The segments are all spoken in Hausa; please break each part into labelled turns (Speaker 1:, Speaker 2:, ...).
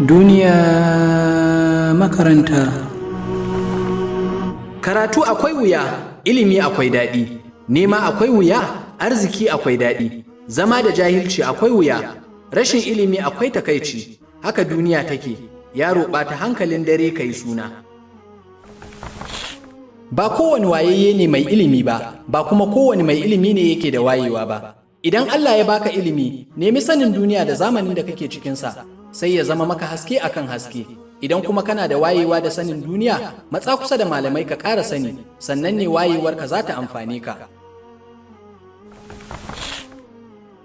Speaker 1: Duniya makaranta.
Speaker 2: Karatu akwai wuya, ilimi akwai daɗi, nema akwai wuya, arziki akwai daɗi, zama da jahilci akwai wuya, rashin ilimi akwai takaici, haka duniya take, yaro ɓata hankalin dare ka yi suna. Ba kowane wayayye ne mai ilimi ba, ba kuma kowane mai ilimi ne yake da wayewa ba. Idan Allah ya baka ilimi, nemi sanin duniya da zamanin da kake cikinsa, sai ya zama maka haske akan haske. Idan kuma kana da wayewa da sanin duniya, matsa kusa da malamai ka ƙara sani, sannan ne wayewarka za ta amfane ka.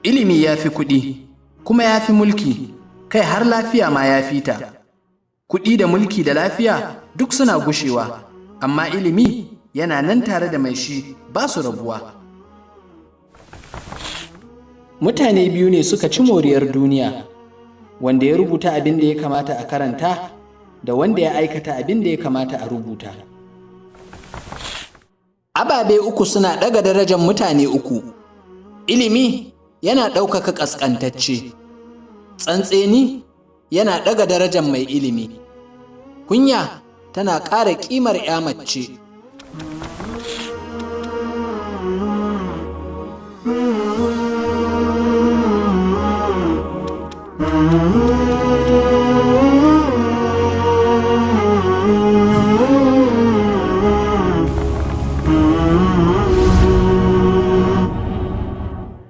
Speaker 2: Ilimi ya fi kuɗi, kuma ya fi mulki, kai har lafiya ma ya fi ta. Kuɗi da mulki da lafiya duk suna gushewa, amma ilimi yana nan tare da mai shi ba su rabuwa. Mutane biyu ne suka ci moriyar duniya, wanda ya rubuta abin da ya kamata a karanta da wanda ya aikata abin da ya kamata a rubuta. Ababe uku suna ɗaga darajar mutane uku. Ilimi yana ɗaukaka ƙasƙantacce, tsantseni yana ɗaga darajar mai ilimi, kunya tana ƙara ƙimar 'ya mace.